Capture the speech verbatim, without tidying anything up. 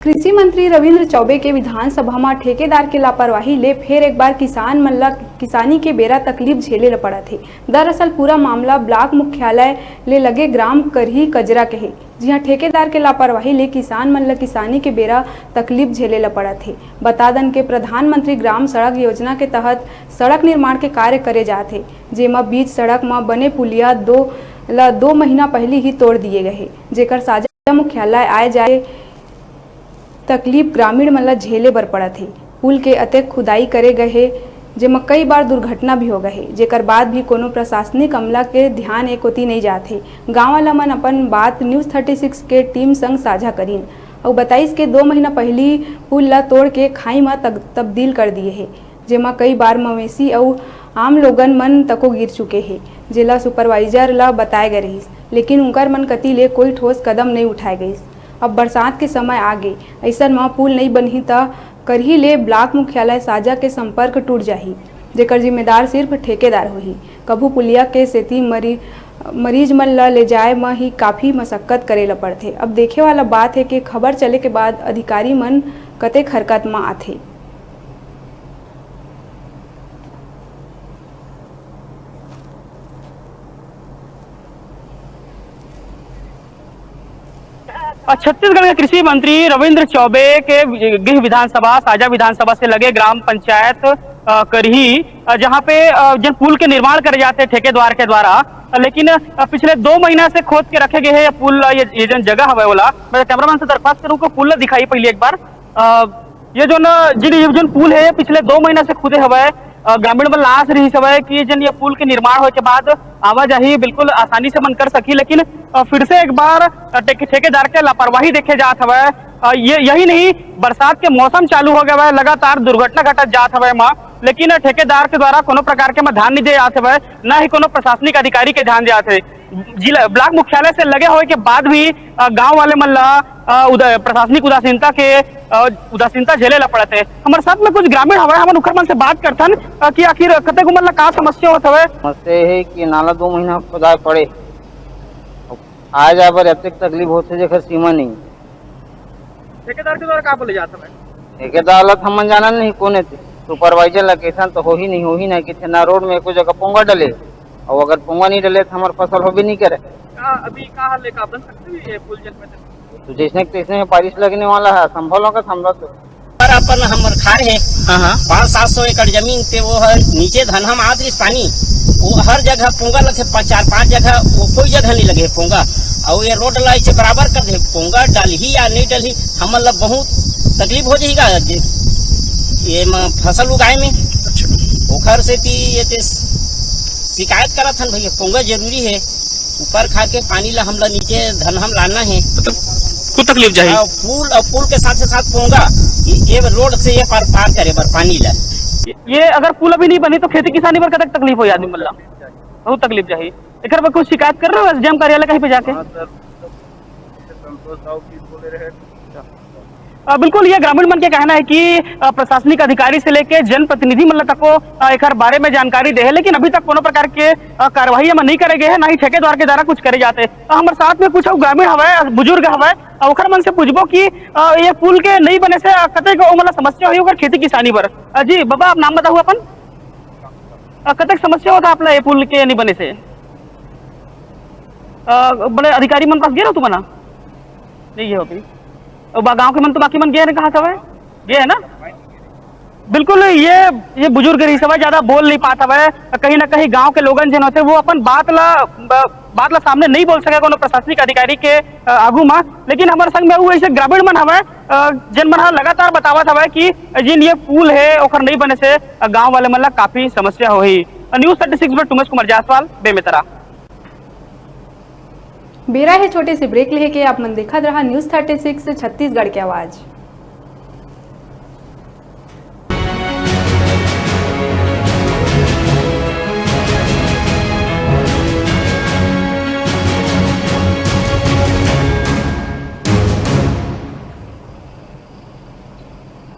कृषि मंत्री रविंद्र चौबे के विधानसभा म ठेकेदार के लापरवाही ले फेर एक बार किसान मन ल किसानी के बेरा तकलीफ झेले ल पड़त हे। दरअसल पूरा मामला ब्लॉक मुख्यालय ले लगे ग्राम करही कजरा के हे, जिहां ठेकेदार के लापरवाही ले किसान मन ल किसानी के बेरा तकलीफ झेले ल पड़त हे। बता दन के प्रधानमंत्री ग्राम सड़क योजना के तहत सड़क निर्माण के कार्य करे जात हे, जेमा बीच सड़क म बने पुलिया दो ल दो महीना पहिली ही तोड़ दिए गए हे, जेकर साजा मुख्यालय आए जाए तकलीफ ग्रामीण मन ल झेले बर पड़त हे। पुल के अतेक खुदाई करे गए हे, जेमा कई बार दुर्घटना भी हो गए हे, जेकर बाद भी कोनो प्रशासनिक अमला के ध्यान ए कोति नइ जात हे। गांव वाला मन अपन बात न्यूज़ थर्टी सिक्स के टीम संग साझा करीन अउ बताइस के दो महीना पहिली पुल ल तोड़ के खाई म तग-, तब्दील कर दिए हे, जेमा कई बार मवेशी अउ आम लोगन मन तको गिर चुके हे, जेला सुपरवाइजर ल बताए गए रहिस, लेकिन उंकर मन कति ले कोई ठोस कदम नइ उठाए गइस। अब बरसात के समय आगे, अइसन म पुल नइ बनही त करही ले ब्लॉक मुख्यालय साजा के संपर्क टूट जाही, जेकर जिम्मेदार सिर्फ ठेकेदार होही। कभू पुलिया के सेती मरी-, मरीज मन ल ले जाए म ही काफी मशक्कत करे ल पड़थे। अब देखे वाला बात हे कि खबर चले के बाद अधिकारी मन कतेक हरकत म आथे। अ, छत्तीसगढ़ के कृषि मंत्री रविंद्र चौबे के वि-, गृह विधानसभा, साजा विधानसभा से लगे ग्राम पंचायत, अ, करही, अ, जहाँ पे, अ, जिन पुल के निर्माण करे जाते ठेकेदार के द्वारा, अ, लेकिन, अ, पिछले दो महीना से खोद के रखे गए हैं ये पुल, अ, ये, ये जन जगह हवे ओला। मैं कैमरामैन से दरख्वास्त करूँ कि पुल ला दिखाई पहले एक बार। अ, ये जो न, जिन, ये जो पुल है, पिछले दो महीना से खुदे हवे। अ, ग्रामीण मन ला आस रहिस हवय कि जन ये पुल के निर्माण होए के बाद आवाजाही बिल्कुल आसानी से मन कर सकही, लेकिन, अ, फिर से एक बार, अ, ठेके-, ठेकेदार के लापरवाही देखे जात हवय। अ, ये, यही नहीं, बरसात के मौसम चालू हो गया हवय, लगातार दुर्घटना घटत जात हवय एमा, लेकिन ठेकेदार के द्वारा कोनो प्रकार के एमा ध्यान नहीं दे जात हवय, न ही कोनो प्रशासनिक अधिकारी के ध्यान दे जात हवय। जिला, ब्लॉक मुख्यालय से लगे होए के बाद भी, अ, गांव वाले मन ला, अ, उदा-, प्रशासनिक उदासीनता के, अ, उदासीनता झेले ला पड़त हे। हमर साथ में कुछ ग्रामीण हवय, हमन उखर मन से बात करथन, अ, कि आखिर कतेक उमन ला का समस्या होत हवय। समस्या ये हे कि नाला दो महीना खोदाए पड़े, आए जाए बर अतेक तकलीफ होथे, जेकर सीमा नहीं। ठेकेदार के द्वारा का बोले जात हवय? ठेकेदार ला तो हमन जानन नहीं कोन हे ते। सुपरवाइजर ला कइसन तो होही नहीं, होही नहीं कथे, ना रोड में एको जगह पोंगा डले, अउ अगर पोंगा नहीं डले तो हमर फसल होबे नहीं करे। का अभी का हाल हे, का बन सकथे ये पुल जन में? तो जैसने के तैसने हे, बारिश लगने वाला हे, संभव लगत हमला तो। पर अपन हमर खार हे, हाँ, हाँ। पाँच सात सौ एकड़ जमीन ते वो हर नीचे धनहा म आत रिस पानी, वो हर जगह पोंगा लगे, पा-, चार पांच जगह वो कोई जगह नहीं लगे पोंगा, अउ ये रोड ला इसे बराबर कर दे, पोंगा डालही या नहीं डालही, हमन ला बहुत तकलीफ हो जाही गा, जे, ये म फसल उगाए में। अच्छा। ओखर सेती ये ते शिकायत करत हन भैया, पोंगा जरूरी हे, ऊपर खार के पानी ला हमला नीचे धनहा म लाना हे। मतलब, कुछ तकलीफ जाही? हाँ, पुल, अउ पुल के साथ से साथ पोंगा, ये, ये रोड से ये पार, पार करे बर पानी ला। ये, ये अगर पुल अभी नहीं बनी तो खेती किसानी बर कतक तकलीफ होही आदमी मन ला? बहुत तकलीफ जाही। एकर बर कुछ शिकायत करे रहे हो एसडीएम कार्यालय कहीं पे जाके? हाँ सर, संतोष साहू की बोले रहे। अ, बिल्कुल, ये ग्रामीण मन के कहना है कि, अ, प्रशासनिक अधिकारी से लेके जनप्रतिनिधि मन ल तको, अ, एकर बारे में जानकारी दे हे, लेकिन अभी तक कोनो प्रकार के, अ, कार्रवाई एमा नहीं करे गए हे, ना ही ठेकेदार के द्वारा कुछ करे जाते। अ, हमर साथ में कुछ अउ ग्रामीण हवय, अ, बुजुर्ग हवय, अ, ओखर मन से पूछबो कि, अ, ये पुल के नहीं बने से, अ, कतेक ओमन ल समस्या होही ओकर खेती किसानी बर। अ, जी बाबा, आप नाम बताहू अपन? अ, कतेक समस्या होता आप ला ये पुल के नहीं बने से? अ, बड़े अधिकारी मन पास गे रहो तुमन? नहीं गे हो अभी। अउ बा-, गांव के मन तो बाकी मन गे हे, कहाँ से हवय? गे हे ना? बिल्कुल, ये, ये बुजुर्ग रहिस हवय, ज्यादा बोल नहीं पात हवय। कहीं ना कहीं गांव के लोगन जेन होथे, वो अपन बात ला, ब-, बात ला सामने नहीं बोल सके कोनो प्रशासनिक अधिकारी के, अ, आगू मा। लेकिन हमर संग में वो ऐसे ग्रामीण मन हवय, अ, जेन मन ह लगातार बतावत हवय कि जिन ये पुल हे, ओखर नहीं बने से, अ, गांव वाले मन ला काफी समस्या होही। अ, न्यूज़ थर्टी सिक्स बर उमेश कुमार जायसवाल, बेमेतरा। बेरा हे छोटे से ब्रेक लेहे के, आप मन देखत रहा न्यूज़ थर्टी सिक्स छत्तीसगढ़ के आवाज।